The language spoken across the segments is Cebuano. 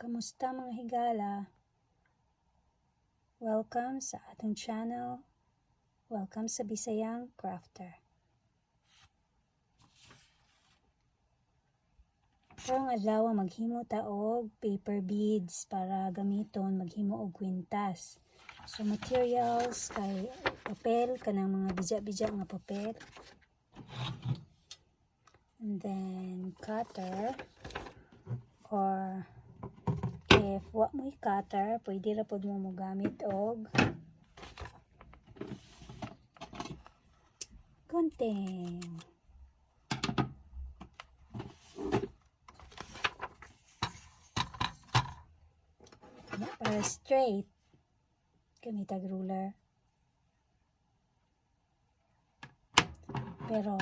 Kamusta, mga higala? Welcome sa atong channel. Welcome sa Bisayang Crafter. Karong adlaw, maghimo ta og paper beads para gamiton maghimo og kwintas. So materials kay papel, kanang mga bija-bija nga papel. And then cutter, or if wa mo'y cutter, pwede ra pod mo mogamit og gunting. Na, para straight, gamitag ruler. Pero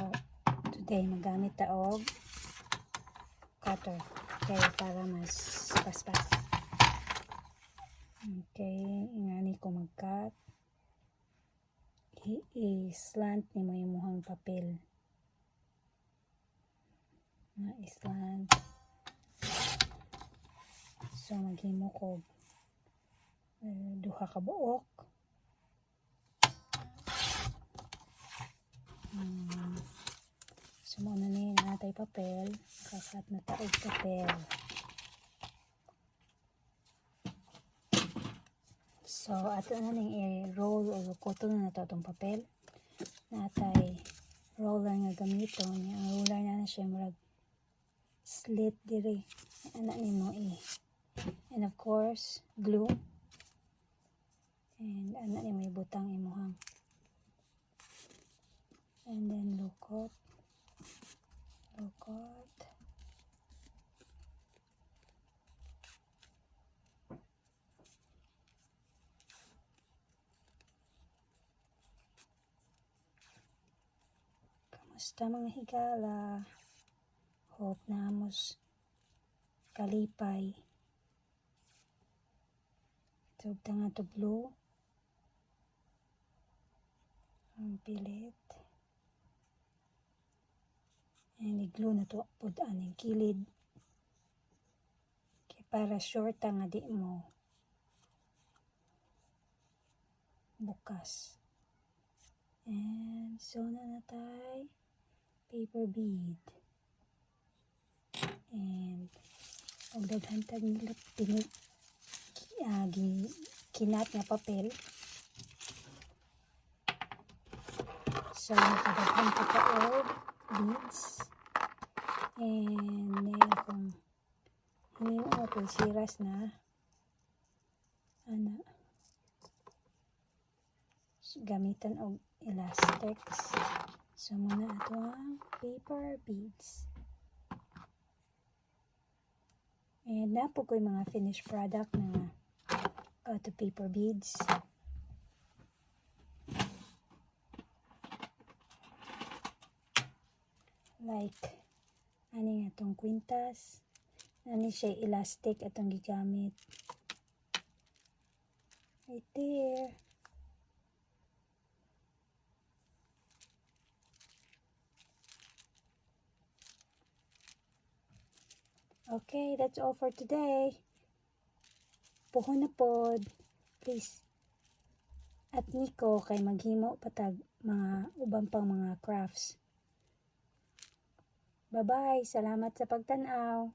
today magamit ta og cutter kay para mas paspas. Okay, ingani ko mag-cut. I-slant nimo imuhang papel. Na i-slant. So maghimo ko duha ka buok. So mao na ni natay papel, ka-cut na ta og papel. So ato na ning i-roll o lukoton na nato atong papel. Natay roller nga gamiton. Ang roller na siya murag slit diri. Ana nimo i. And of course, glue. And ana nimo ibutang imuhang. And then lukot. Lukot. Kamusta, mga higala? Hope na mos kalipay. Tug nga to blue. Ang pilit. And i-glue na to pud aning kilid. Kay para sure ta nga di mo bukas. And so na natay paper bead. And og daghan tag pini gi kinat nga papel. So nakadaghan pa ka og beads. And na akong hinimo nga pulseras na ana gamitan og elastics. So muna ato ang paper beads. And naa po ko'y mga finished product na to paper beads. Like ani nga atong kwintas. Ani siya elastic atong gigamit. Right there. Okay, that's all for today. Puhon na pod. Please. At Nico kay maghimo patag mga uban pang mga crafts. Bye-bye. Salamat sa pagtan-aw.